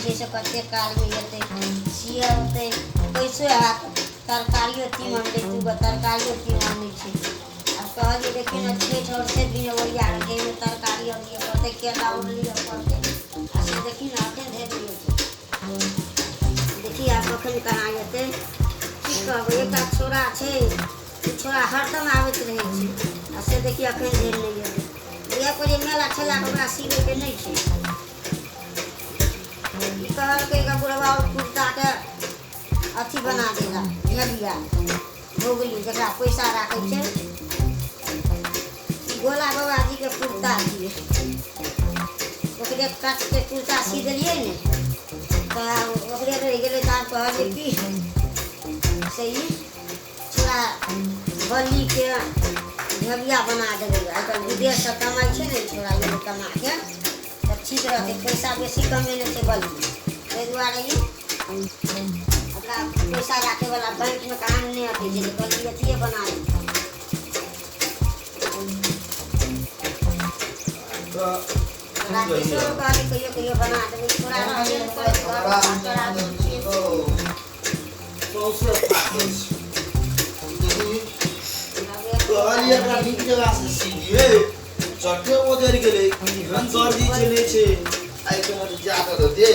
छै से कतेक कालमे एतै सियौतै पैसो हैत तरकारियो तीमन लै दूगो तरकारियो तीमन नहि छै। आब कहलियै देखियौ ने छठि आओर छै बिना ओरिया के एहिमे तरकारी आओर लिअ पड़तै केला आओर लिअ पड़तै आ से देखी ने एखन धरि नहि एतै। देखी आब कखन कहाँ एतै। की कहबै एकटा छोड़ा छै ओ छोड़ा हरदम आबैत रहै छै आ से देखी एखन धरि नहि एलै। इएह कहलियै मेला ठेलाके ओकरा सिबैके नहि छै। ई कहलकै बुढ़वा कुर्ताके अथी बना देला झलिया भोगली जकरा पैसा राखै छै। ई भोला बाबाजीके कुर्ता छियै ओकरे काटिके कुर्ता सी देलियै ने तऽ आब ओकरे रहि गेलै तऽ आब कहलियै की से ई छोड़ा बल्लीके झलिया बना देबै। आइ काल्हि विदेशसँ कमाइ छै ने छोड़ा एगो कमाके तऽ ठीक रहतै पैसा बेसी कमेने छै बल्ली ताहि दुआरे ई ओकरा पैसा राखैवला बैंकमे कहाँ नहि अथी छै तऽ कहलियै अथिए बना दै। राकेशो कहलियै कहियो कहियो बना देबै छोड़ा रहबे नहि करै छै घरमे चढ़ा दै छियै। सौंसे फाटल छै। कहलियै एकरा नीक जगह से सी दियै चटे ओजरि गेलै। केहन दर्जी चलै छै आइ काल्हि जा कऽ दे।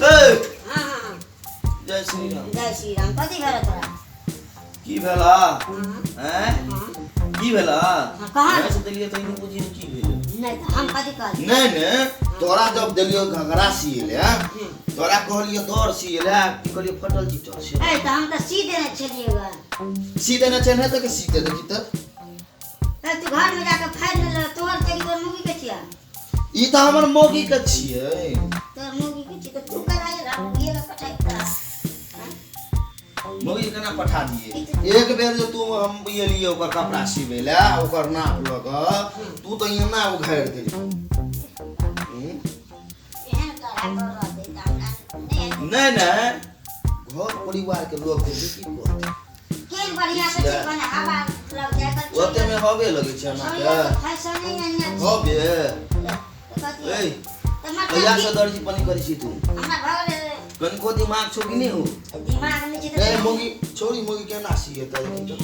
ए हाँ हाँ हाँ जय श्री राम। जय श्री राम। कथी भेल तोरा? की भेला? हाँ हैं हाँ की भेला? हाँ कहाँ से देलियै तऽ ई बुझी की भेलै? नहि तऽ हम कथी कहलियै? नहि नहि तोरा जब देलियौ घघरा सियै लए तोरा कहलियै दर सियै लए की कहलियै फटल चिटल छै। ए तऽ हम तऽ सी देने छलियै ग। सी देने छै नहि तऽ सीते देखी तऽ। ए तू घरमे जाके फाड़ि ने तोहर छै कि तोहर मौगी के छियै? ई तऽ हमर मौगी के छियै। तोहर मौगी के छियै तऽ तू केना एला मौगिए के पठाइ तोरा? मौगी के केना पठा दियै? एक बेर जे तू हम एलियै ओकर कपड़ा सिबै लए ओकर नाप लऽ कऽ तू तऽ एना उघारि देली। एहन कड़ा कर रहतै तऽ हमरा नहि हेतै। नहि नहि घर परिवार के लोग देखै की कहतै? केहन बढ़िआँ से छै भने हवा लग जाय तऽ ओते में हवे लगै छै छोड़िया अहाँके तऽ फैशने एहने छै। हवे। तऽ कथी ए तऽ मतलब कहिया की से दर्जी पनी करै छी तू? हमरा भऽ गेलै। कनिको दिमाग छौ कि नहि हो? दिमाग नहि छै ए तऽ मौगी छौरी मौगी केना सिएतै देखी तऽ।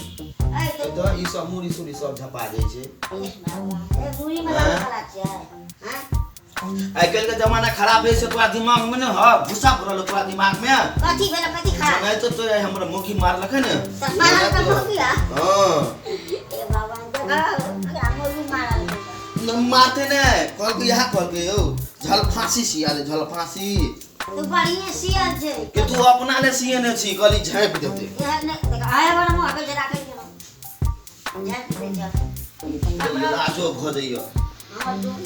ए तऽ तऽ ई सब मूड़ी सूड़ी सब झपा जाइ छै। ए मुड़ी मे लगै वला छियै? हाँ आइ काल्हि के जमाना खराब है से तोरा दिमाग में ने ह भूसा भरल हो तोरा दिमाग में। कथी भेल कथी खराब? नहि तऽ तोरा हमर मौगी मारलकै ने। तऽ मारल तऽ मौगी आ? हाँ ए भगवान देखो मौगी मारल न मारते ने कहलकै इएह कहलकै यौ झलफांसी सिया ले झलफांसी। तू बढ़िए सियल छै कि तू अपना ले सियने छी कहली झाँपि देतै। इएह नहि देख आए बड़ा मुँह आबै छै राखै छै झाँपि दै छै। लाजो भऽ जाइए। हमर दूर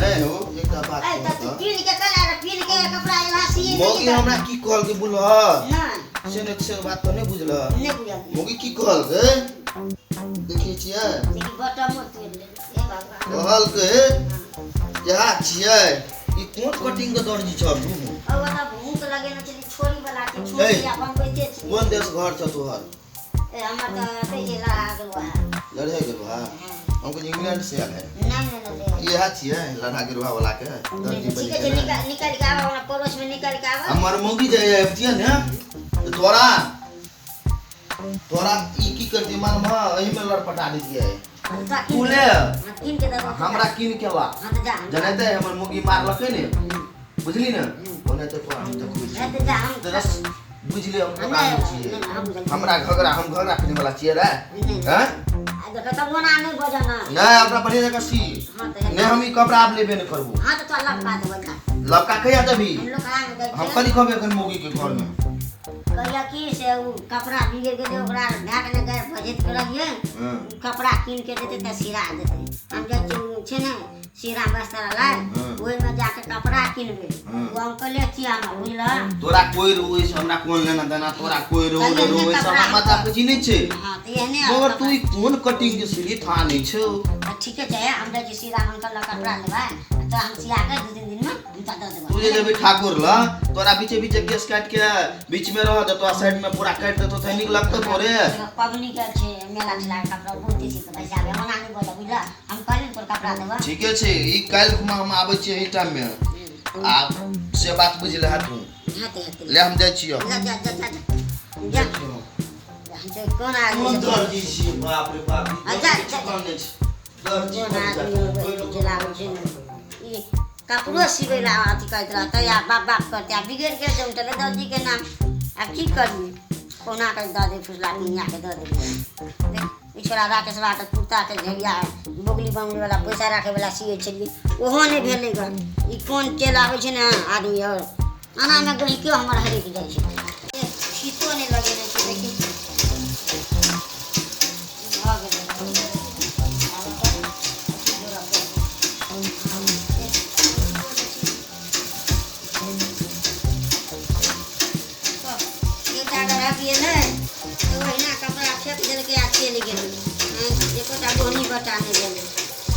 नहि हो एकटा बात ए तऽ तू कहऽ। पीन के कला रे पीन के कपड़ा एना सिए मौगी हमरा की कहलकै बुझलह? नहि से नहि से बात तऽ नहि बुझलह? नहि बुझल। मौगी की कहलकै देखै छियै? देखी बटमो तोड़ि लेलकै हे भगवान। कहलकै इएह छियै ई कोन कटिंग के दर्जी छह तू? ओ वाला भूख लगेने छली छोरी वाला के छोरी आ बनबैते छी। कोन देश घर छह तोहर? ए हमर तऽ एतै छै लड़ा गेलौ है। लड़े गेलौ है? हम कहलियै इंग्लैंड से आयल है। नहि नहि नहि इएह छियै लड़ा गिरवा वाला के दर्जी बनी ठीके के छै ने। निकाल निकालि के आबऽ हमरा पड़ोस में निकालि के आबऽ। हमर मौगी जे अबितियै ने तऽ तोरा तोरा ई की करतियै मालूम है? एहिमे लड़पटा दैतियै। तोरा तू कीन ले के कीन के देबौ। हमरा कीन के ला। हाँ तऽ जा। जनैते हमर मौगी मारलकै ने बुझली ने ओनाहिते तोरा हम देखबै छी। नहि तऽ जा हम तऽ रस बुझले हम नहि कोना छियै। नहि हम बुझलियै। हमरा घघरा हम घघरा पिन्है वाला छियै रे। नहि हैं? आ देखऽ तब ओना नहि बजऽ ना। नहि अपना बढ़िया जकाँ सी। हाँ तऽ नहि हम ई कपड़ा आब लेबे नहि करबो। हाँ तऽ तोरा लपका देबौ जा। लपका कहिया देबही? हम लोग कहाँ जाइ हम छियै। कथी कहबै एखन मौगी के घर में? कहिया की से उ कपड़ा बिगड़ि गेलै ओकरा भए गेलै गैर बजैत के रहियै हँ कपड़ा कीन के देतै तऽ सिरा देतै। हम जाइ छियै उ छै ने सिरा बस्तर ला हँ। ओहिमे जाके कपड़ा किनबै। हँ। ओ हम कहले छियै हमर बुझलह। तोरा कोइ रो से हमरा कोन लेना देना तोरा कोइ रो कहलियै रो ने से कपड़ा हमरा माथा पेची नहि छै। हाँ तऽ एहने मगर तू ई कोन कटिंग के सिली था नहि छौ। तऽ ठीके छै हम जाइ छियै सीधा हुनकर लग कपड़ा लेबै तऽ हम सिया के 2-3 दिन में हम तोरा दऽ देबौ। तू जे जेबही ठाकुर ल तोरा बीचे बीचे केस काटि के बीच में रह देतो आ साइड में पूरा काटि देतो तऽ नीक लगतौ तोरे। पबनी के छै मेला ठेला के कपड़ा बहुते छै तऽ पैसा आबै ओना नहि बजऽ बुझलह। हम कहलियै ने तोर कपड़ा देबऽ। ठीके छै ई काल्हि खुमा हम आबै छियै एहि टाइम में। आ से बात बुझि ले तू हेतै हेतै ले हम जाइ छियौ जा जा जा जा जा जा कोन आदमी कोन दर्जी छी बाप रे बाप आ, जा, जा। कोन नहि छै दर्जी कोन आदमी चलाबै छै ने ई कपड़ो सिबै लए अथी करैत रहतै आ बाप बाप करतै आ बिगड़ि गेल छै उनटले दर्जीके नाम आब की करियै कहुना कऽ दऽ दे फुसला दुनियाके दऽ देलियै देख ई छोड़ा राकेशवा के कुर्ताके झेलिया बोगली बंगली वाला पैसा राखै वाला सियै छलियै ओहो नहि भेलै गऽ ई कोन चलि आबै छै ने आदमी आओर एनामे गहिँकियो हमर हरकि जाइ छै ए, फीतो नहि लगेने छै देखी भऽ गेलै आब एकर जोड़ऽ पड़तै। एकटा ग्राहक एलै तऽ ओहिना कपड़ा फेक देलकै आ चलि गेलै हँ, एकोटा बोनी बटा नहि गेलै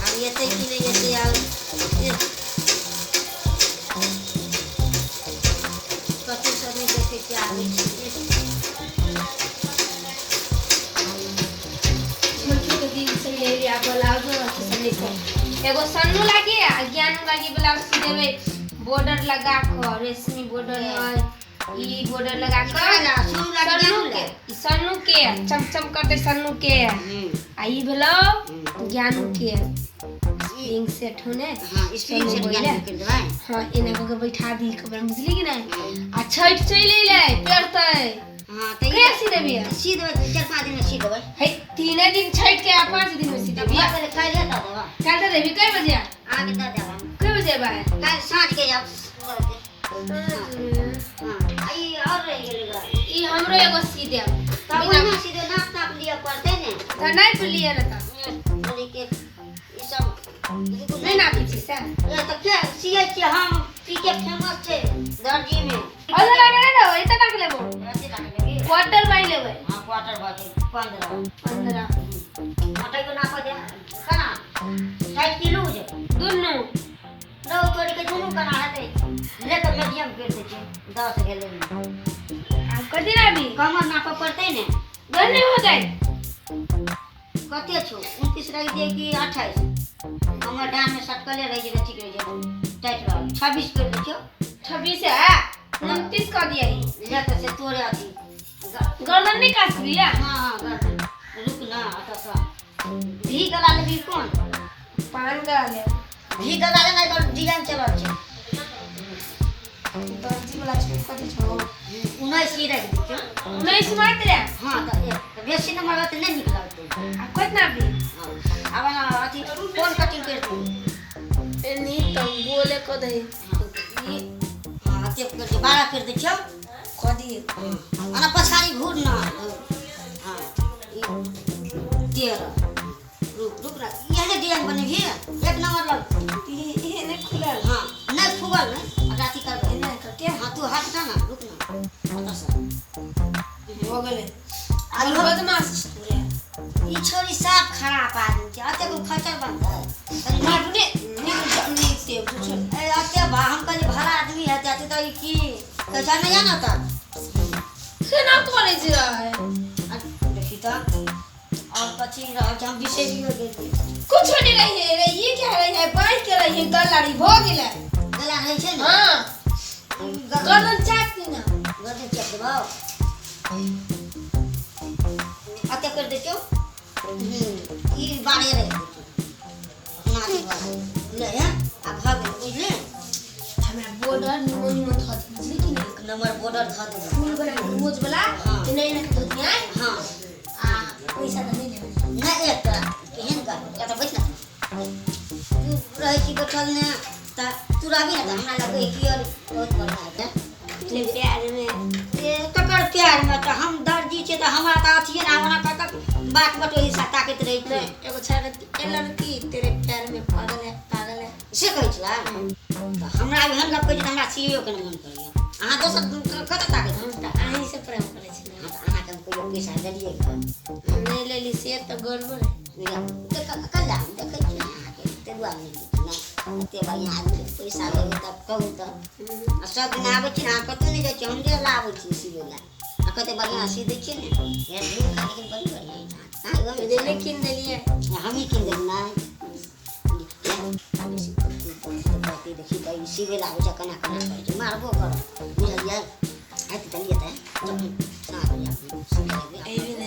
आब एतै कि नहि एतै आब एह, कतहु सब नहि देखै छियै आबै छै एह, छोटकी के दीदी सब ले लिया ब्लाउजो अथी सब लेके एगो सन्नू लागी आ ज्ञानू लागी ब्लाउज सी देबै बॉर्डर लगा कऽ रेशमी बॉर्डर है ई बॉर्डर लगा ई कऽ ककरा ला? सोनू ला कि सन्नू ज्ञानू के ला? ई सन्नू के चमचम करतै सन्नू के आ ई भेलौ ज्ञानू के स्प्रिंग सेट हो ने हँ स्प्रिंग सेट ज्ञानू के देबै हाँ एना कऽ के बैठा दी कपड़ा बुझली कि नहि आ छठि चलि अयलै पेरतै हँ तऽ कहिया सी देबियै सी देबै 4-5 दिन मे सी देबै है 3 दिन छठि के आ 5 दिन में सी तऽ देबियै भऽ गेलै काल्हिए दऽ देबै काल्हि तऽ देबी कै बजे अहाँके दऽ देब हम कै बजे अयबै काल्हि साँझ के जाउ हँ आ ई आओर रहि गेलै गऽ ई हमरो एगो सी देब तब बिना ओहिना सीधे नाप ताप लिअ पड़तै ने तऽ नापि लिअ ने तऽ बोली के ई सब नहि नापै छी से ए तऽ के सियै छियै हम पी के फेमस छै दर्जी मे अधो लागे नहि ने एते नाप लेबो अथी राखि लेबही क्वार्टर बाई लेबै हँ क्वार्टर भऽ गेल 15 15 मटै के नाप दे केना टाइट की लूज दुनू दौ तोड़ि के दुनू केना हेतै ले तऽ मीडियम करि दै छियै 10 भेलै आब कथी नापी कमर नापऽ पड़तै ने गन नहि होतै कते छौ 29 राखि दियै कि 28 हमर डाँडमे सटकले रहै छै तऽ ठीक रहै छै टाइट रहल 26 करि दै छियौ 26 है 29 कऽ दियै ले तऽ से तोरे अथी गर्दन नहि काटबी या हँ हँ गर्दन रुक ना एतऽसँ भी गला लेबही कोन पान गला लेब भी गला लेना एकर डिजाइन चलल छै दर्जी वाला छै कथी छौ 19 ही राखि दै छियौ 19 मात्र हँ तऽ एक बेसी नम्बर रहतै नहि नीक लगतै आ कतना भी हँ आब एना अथी कोन कटिंग करि दू एनी तऽ गोले कऽ दही ई हँ एतेक करि दे 12 करि दै छियौ कऽ दियै एना पछाड़ी घूर ना हँ ई 13 रुक रुक ना इएह डिजाइन बनेबही एक नंबर लग ई ई नहि खुलल हँ नहि फुगल नहि ओकरा अथी करबै एना करके हँ तू हट जा ना रुक ना ओतऽसँ भऽ गेलै आ आ इहो बदमाश छी तू रे ई छोरी साफ खराब आदमी छै एतेक खच्चर बनतै तनी मारू ने नीक नीक से छोड़ ए एते भा हम कहलियै भला आदमी हेतै तू तऽ ई की कैसा नहि जाना तऽ केना करै छै रहै आ देखी तऽ और कथी रहल छै हम बिसरियो गेलियै कुछो नहीं रही है रे ये क्या रही है बाँहि के रही है गलाड़ी भऽ गेलै गला रहै छै ने हाँ ई गर्दन गर्दन चाप दी ना गर्दन चेप देबौ एते करि दै छियौ ई बारे रहि दै छियौ नाच ले हे आ भऽ गेलै बुझली हमरा बॉर्डर निमन निमन धऽ दी बुझली कि नहि एक नंबर बॉर्डर धऽ देबै फूल बना के रोज वाला हाँ। एना एना के धऽ दियै हँ आ पैसा तऽ नहि लेबै नहि एक तोरा केहन गप एतऽ बैठ ना तू रहै छी बैठल ने तऽ तू रहबी ने तऽ हमरा लगै कि और बहुत बढ़िआँ हेतै तू प्यार में ए ककर प्यारमे तऽ हम दर्जी छियै तऽ हमरा तऽ अथिये ने हमरा कतक बात बटोही सा ताकैत रहै छियै एगो छाड़ा ए लड़की तेरे प्यार में पागल है पागल है से कहै छलै तऽ हमरा एहन गप कहै छै तऽ हमरा सिएओ के नहि मन करैए अहाँ दोसर कतऽ ताकैत हम तऽ अहीं से प्रेम करै छी हँ तऽ अहाँके हम कहियो पैसा देलियै गऽ नहि लेली से तऽ गड़बड़ है कल्ला हम देखै छियै अहाँके ताहि दुआरे नहि लै छी ने एते बढ़िआँ आदमी पैसा लेबै तब कहू तऽ आ सब दिन आबै छी ने अहाँ कतहु नहि जाइ छी हमरे लए आबै छी सिबै लए आ कते बढ़िआँ सी दै छियै ने हे झुमका लेकिन बड़ी बढ़िआँ अछि अहाँके जे नहि कीन देलियै हमही कीन देली नहि देखी तऽ ई सिबै लागै छै केना केना करै छै मारबो करत बुझलियै। आइ तऽ देलियै तऽ साँझ बजे सी लेबै।